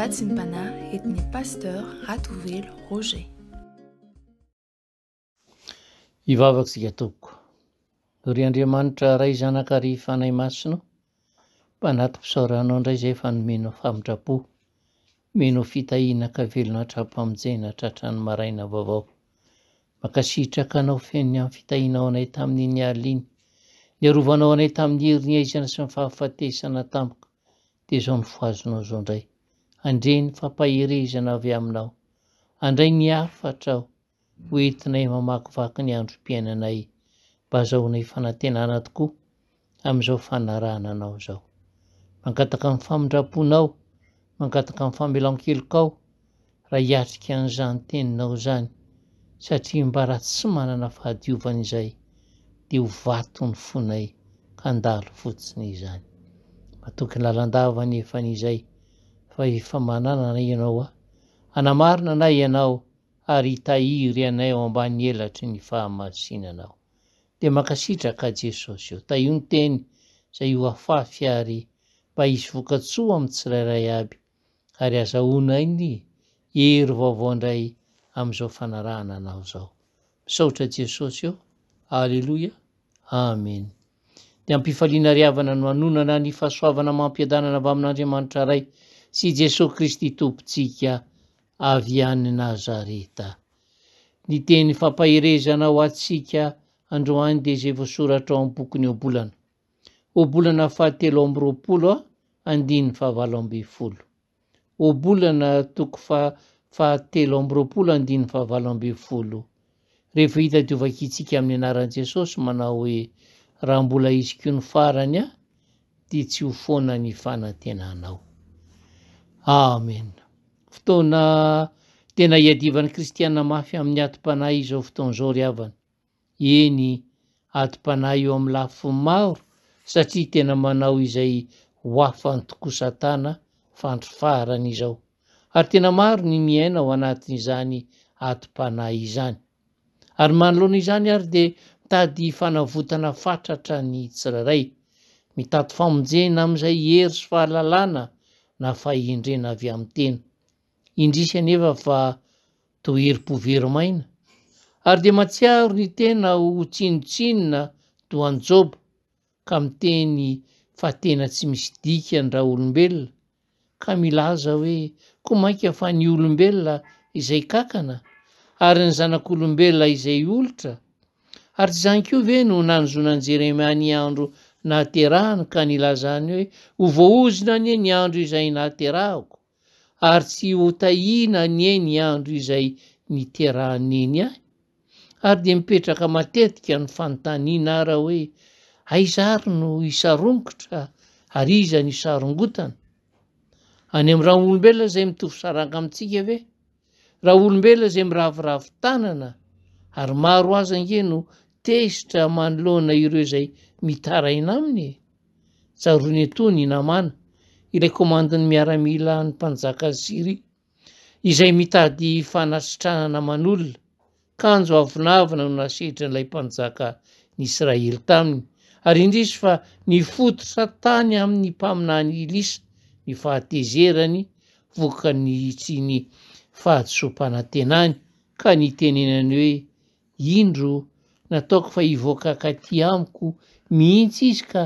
Vatsim-panahy entin'ny Pasteur Ratovelo Roger. Hivavaka isika tompoko. Ry Andriamanitra Ray Zanaka ary Fanahy Masina o, mpanatim-pisaorana Anao indray izay efa nomenao famindram-po, nomenao fitahiana ka velona hatrampamonjena tratran'ny maraina vaovao. Mankasitraka Anao feno ny amin'ny fitahianao anay tamin'iny alina iny, niarovanao anay tamin'ny herin'ny haizina sy ny fahafatesana tampoka, dia izao nofohazinao izao indray. Handre ny fampaherezana avy Aminao. Handray ny hafatra aho ho entinay mamakivaky ny androm-piainanay mba hazahoanay fanantenana tokoa amin'izao fanarahana Anao izao. Mangataka ny famindram-ponao, mangataka ny famelan-kelokao raha hiatrika an'izany teninao izany satria mba raha tsy manana fahadiovana izay dia ho vato ny fonay handalo fotsiny izany. Matoky lalandava anefa an'izay fa efa manana anay Ianao aho. Hanamarina anay Ianao ary hitahiry anay ao ambany elatry ny fahamasinanao. Dia mankasitraka Jesosy o. Tahio ny teny izay ho afafy ary mba hisy vokatsoa amin'ny tsirairay aby ary azahoanay ny hery vaovao indray amin'izao fanarahana anao izao. Misaotra Jesosy o. Aleloia. Amen. Dia am-pifaliana ry havana no hanonana ny fahasoavana amam-piadanana avy amin'Andriamanitra Ray sy Jesoa Kristy Tompontsika avy any Nazareta. Ny teny fampaherezana ho antsika androany dia izay voasoratra ao amin'ny bokin'ny Ohabolana. Ohabolana fahatelo amby 20 andininy fahavalo ambin'ny folo. Ohabolana toko faha-23 andininy faha-18. Rehefa hita dia hovakintsika amin'ny anaran'i Jesosy manao hoe, Raha mbola hisy koa ny farany a, dia tsy ho foana ny fanantenanao. Amen. Fotoana tena iadivan'ny kristiana mafy amin'ny adim-panahy izao fotoana izao ry havana. Eny, adim-panahy eo amin'ny lafiny maro satria tena manao izay ho afany tokoa Satana fandry farany izao. Ary tena maro ny miaina ao anatin'izany adim-panahy izany. Ary manoloana izany ary dia mitady fanavotana fatratra ny tsirairay. Mitady famonjena amin'izay hery sy fahalalana na fahendrena avy amin'ny tena. Indrisy anefa fa toa herim-po very maina. Ary dia mahatsiaro ny tena ho tsinontsinona toa an'i Joba, ka miteny fa tena tsy misy dikany raolombelona, ka milaza hoe koa mainka fa ny olombelona izay kakana, ary ny zanak'olombelona izay olitra? Ary tsy izany koa ve no nanozonan'i Jeremia ny andro nahaterahany ka nilazany hoe, Ho voaozona anie ny andro izay nahaterahako, ary tsy hotahiana anie ny andro izay niterahan'i Neny ahy? Ary dia mipetraka matetika ny fanontaniana ara hoe, aiza ary no hisarongotra ary iza no hisarongotana? Any amin'ny raolombelona izay mitovy saranga amintsika ve? Raolombelona izay miraviravy tanana ary maro aza ange no tezitra manoloana ireo izay mitaraina aminy e! Tsaroany etoa ny Namàna, ilay komandin'ny miaramilan'ny mpanjakan'i Syria, izay mitady fanasitranana aman'olona, kanjo avonavona no nasetrin'ilay mpanjaka ny Israely taminy, ary indrisy fa nifototra tany amin'ny mpaminany Elisa ny fahatezerany vokany sy ny fahadisoam-panantenany, ka nitenenany hoe, Indro, nataoko fa hivoaka hankaty amiko mihitsy izy ka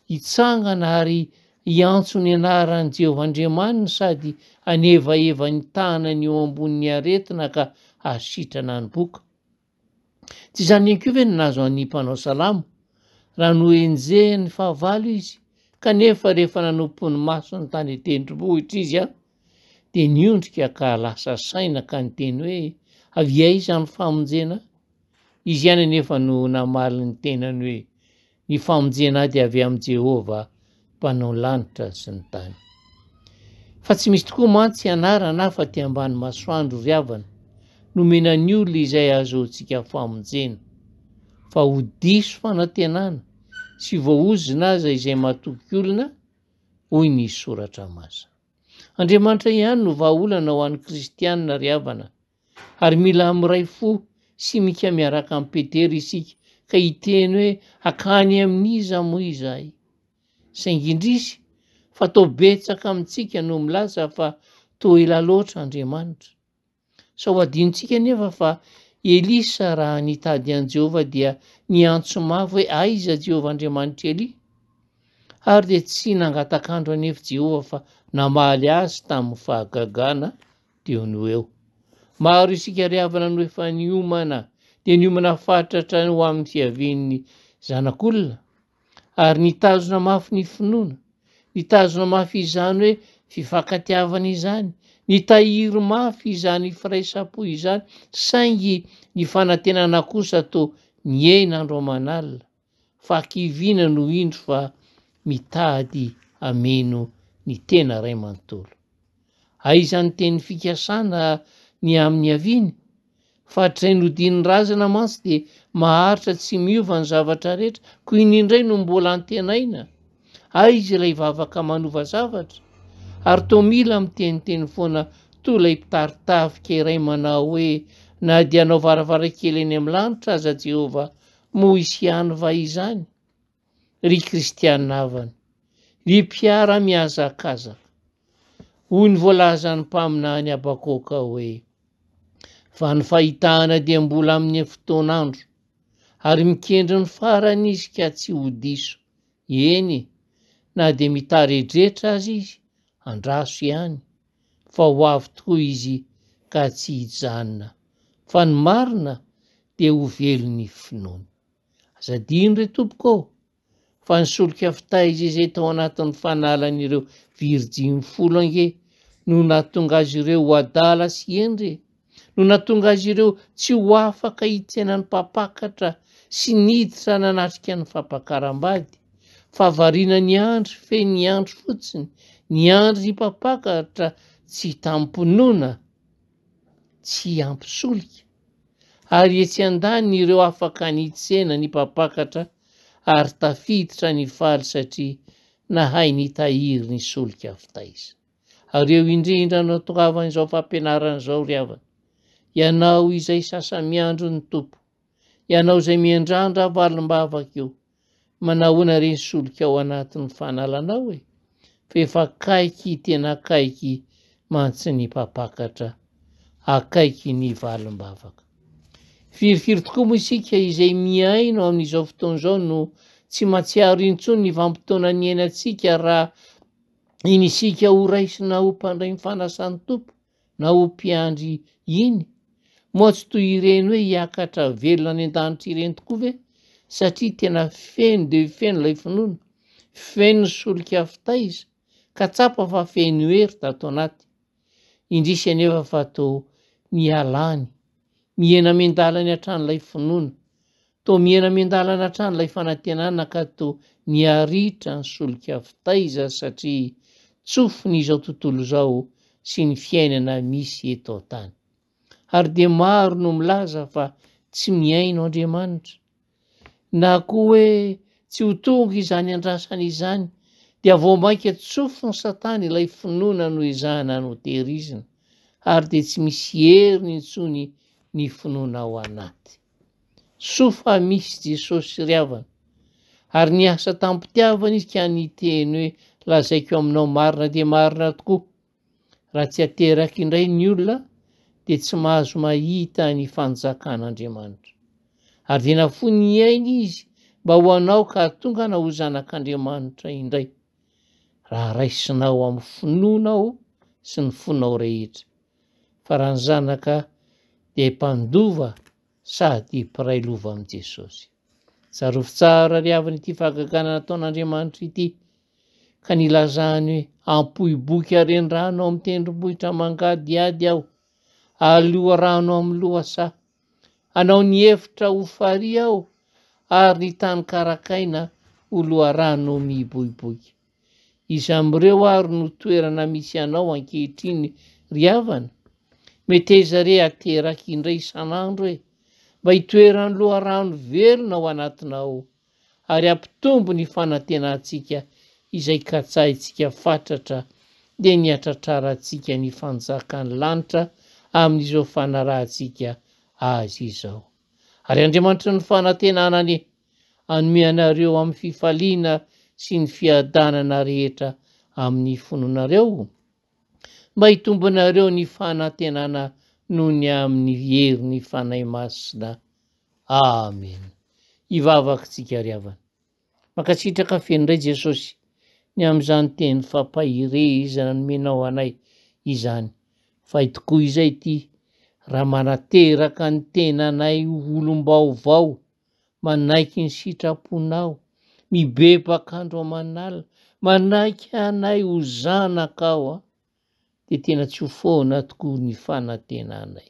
hitsangana ary hiantso ny anaran'i Jehovah Andriamaniny sady hanevaheva ny tanany eo ambonin'ny aretina ka hahasitrana ny boka. Tsy izany ihany koa ve no nahazo an'ny mpanao salamo, raha nohenjehin'ny fahavalo izy, kanefa rehefa nanompo ny masony tany an-tendrombohitra izy, dia niondrika ka lasa saina ka niteny hoe, Avy aiza ny famonjena? Izy ihany anefa no namaly ny tenany hoe, Ny famonjena ahy dia avy amin'i Jehovah, Mpanao ny lanitra sy ny tany. Fa tsy misy tokoa mantsy anarana hafa aty ambany masoandro ry havana, nomena ny olona izay ahazoantsika famonjena. Fa ho diso fanantenana sy voaozona aza izay matoky olona, hoy ny soratra masina. Andriamanitra ihany no vahaolana ho an'ny kristianina ry havana, ary mila miray fo sy mika miaraka amin'i Petera isika ka hiteny hoe hakany amin'iza moa izahay? Saingy indrisy. Fa toa betsaka amintsika no milaza fa toa ela loatra Andriamanitra. Sao hadinontsika anefa fa Elisa raha nitady an'i Jehovah dia niantso mafy hoe aiza Jehovah Andriamanitr'i Elia? Ary dia tsy nangatak'andro anefa Jehovah fa namaly azy tamin'ny fahagagana teo no eo. Maro isika ry havana no efa niomana, dia niomana fatratra ho amin'ny fiavian'ny Zanak'olona, ary nitazona mafy ny finoana, nitazona mafy izany hoe fifankatiavana izany, nitahiry mafy izany firaisam-po izany, saingy ny fanantenana kosa toa nihena andro aman'alina. Fahakiviana no indro fa mitady hameno ny tena Ray manontolo. Aiza ny teny fikasana ny amin'ny haviany? Fa hatrizay nodian'ny razana mantsy dia maharitra tsy miova ny zavatra rehetra, koa iny indray no mbola antenaina? Aiza ilay vavaka manova zavatra? Ary toa mila miteniteny foana toa ilay mpitari-tafika iray manao hoe na dia hanao varavarankely eny amin'ny lanitra aza Jehovah Moa hisy ihany va izany, ry kristiana havana, ry mpiara-mihazakazaka? Hoy ny voalazan'ny mpaminany Habakoka hoe, Fa ny fahitana dia mbola amin'ny fotoan'andro, ary mikendry ny farany izy ka tsy ho diso, eny, na dia mitaredretra aza izy, andraso ihany, fa ho avy tokoa izy ka tsy hijanona, fa ny marina dia ho velon'ny finoany. Aza adino re tompoko ô, fa ny solika fitaiza izay tao anatin'ny fanalan'ireo virjiny folo ange no nahatonga azy ireo ho adala sy hendry e, no nahatonga azy ireo tsy ho afaka hitsena ny mpampakatra sy niditra nanatrika ny fampakaram-bady, fa variana niandry fe niandry fotsiny, niandry ny mpampakatra tsy tamim-pinoana, tsy ampy solika, ary etsy andaniny ireo afaka nitsena ny mpampakatra ary tafiditra nifaly satria nahay nitahiry ny solika fitaiza. Ary eo indrindra no atongavan'izao fampianarana izao ry havana. Ianao izay sasa-miandry ny Tompo, ianao izay miandrandra valim-bavaka io, manahoana re ny solika ao anatin'ny fanalanao e? Fa efa akaiky tena akaiky mantsy ny mpampakatra, akaiky ny valim-bavaka. Firifiry tokoa moa isika izay mihaino amin'izao fotoana izao no tsy mahatsiaro intsony ny vanim-potoana niainantsika raha Iny isika ho raisina ho mpandray ny fanasan'ny Tompo na ho mpiandry iny? Moa tsy toy ireny hoe hiakatra velona any an-danitra ireny tokoa ve? Satria tena feno dia feno ilay finoana, feno ny solika fitaiza, ka tsapa fa feno hery tato anaty. Indrisy anefa fa toa mihalany, mihena miandalany hatrany ilay finoana, Toa mihena miandalana hatrany ilay fanantenana ka toa niharitra ny solika fitaiza satria tsofiny izao tontolo izao sy ny fiainana misy eto an-tany. Ary dia maro no milaza fa tsy mihaino Andriamanitra. Na koa hoe tsy ho tonga izany andrasana izany dia vao mainka tsofin'i Satana ilay finoana noezahana notehirizina ary dia tsy misy heriny intsony ny finoana ao anaty. Soa fa misy Jesosy ry havana. Ary niasa tamim-pitiavana izy ka niteny hoe, Lazaiko aminao marina dia marina tokoa, raha tsy ateraka indray ny olona dia tsy mahazo mahita ny fanjakan'Andriamanitra. Ary dia nafoy ny ainy izy mba ho anao ka hahatonga anao ho zanak'Andriamanitra indray, raha raisinao amin'ny finoanao sy ny fonao rehetra. Fa raha ny zanaka dia mpandova sady mpiray lova amin'i Jesosy. Tsarovy tsara ry havana ity fahagagana nataon'Andriamanitra ity, ka nilazany hoe, Ampoiboky haren-drano ao amin'ny tendrombohitra mangadihady aho, ary loharano amin'ny lohasaha. Hanao ny efitra ho farihy aho, ary ny tany karakaina ho loharano miboiboika. Iza amin'ireo ary no toerana misy anao ankehitriny ry havana? Meteza re ateraky indray isan'andro e! Mba hitoeran'ny loharano velona ao anatinao ary hampitombo ny fanantenantsika izay katsahintsika fatratra dia ny hatratrarantsika ny fanjakan'ny lanitra amin'izao fanarahantsika Azy izao. Ary Andriamanitry ny fanantenana anie hanome anareo amin'ny fifaliana sy ny fiadanana rehetra amin'ny finoanareo, mba hitombonareo ny fanantenana noho ny amin'ny herin'ny Fanahy Masina. Amena. Hivavaka tsika ry havana. Mankasitraka feno indray Jesosy ny amin'izany teny fampahirezana nomenao anay izany. Fay tokoa izay ity raha manateraka ny tenanay ho olom-baovao manaiky ny sitraponao, mibebaka andro aman'alina, manaiky anay ho zanakao an, dia tena tsy ho foana tokoa ny fanantenanay.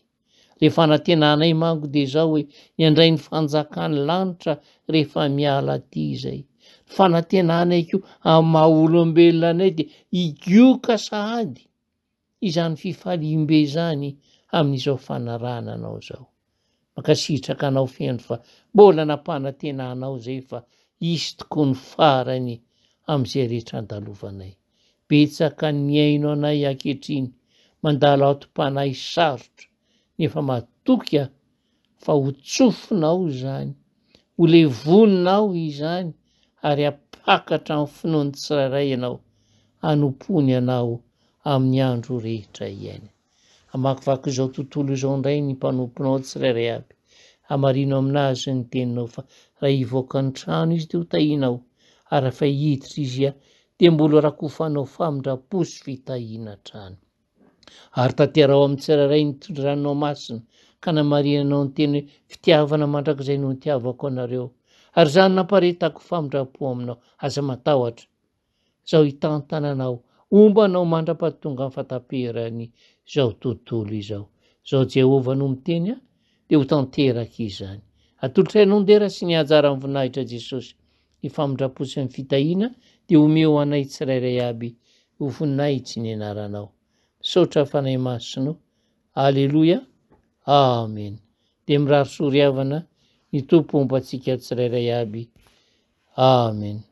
Le fanantenanay manko dia izao hoe ny handray ny fanjakan'ny lanitra rehefa miala aty izay. Ny fanantenanay koa amin'ny maha olombelona anay dia higoka sahady izany fifaliam-be izany amin'izao fanarahana anao izao. Mankasitraka anao feno fa mbola nampanantena anao izay fa hisy tokoa ny farany amin'izay rehetra andalovanay. Betsaka ny mihaino anay ankehitriny mandalo atom-panahy sarotra nefa matoky aho fa ho tsofinao izany, ho levoninao izany ary hampakatra ny finoan'ny tsirairay ianao hanompoany anao amin'ny andro rehetra iainany. Hamakivaky izao tontolo izao indray ny mpanomponao tsirairay avy. Hamarino aminazy ny teninao fa raha hivoaka ny trano izy dia ho tahianao, ary raha fa hiditra izy dia mbola rakofanao famindram-po sy fitahiana hatrany. Ary tanteraho amin'ny tsirairay ny tondranao masina, ka namarinanao ny teny hoe, Fitiavana mandrakizay no nitiavako anareo. Ary izany namparetako famindram-po aminao. Aza matahotra. Izaho hitantana anao, homba anao mandra-pahatonga ny fahataperany izao tontolo izao. Izao Jehovah no miteny ahy, dia ho tanteraka izany. Atolotray anao ny dera sy ny hajaran'ny voninahitra Jesosy. Ny famindram-po sy ny fitahiana dia omeo anay tsirairay aby ho voninahitry ny anaranao. Misaotra Fanahy Masina o. Aleloia. Amen. Dia mirary soa ry havana, ny Tompo homba antsika tsirairay aby. Amen.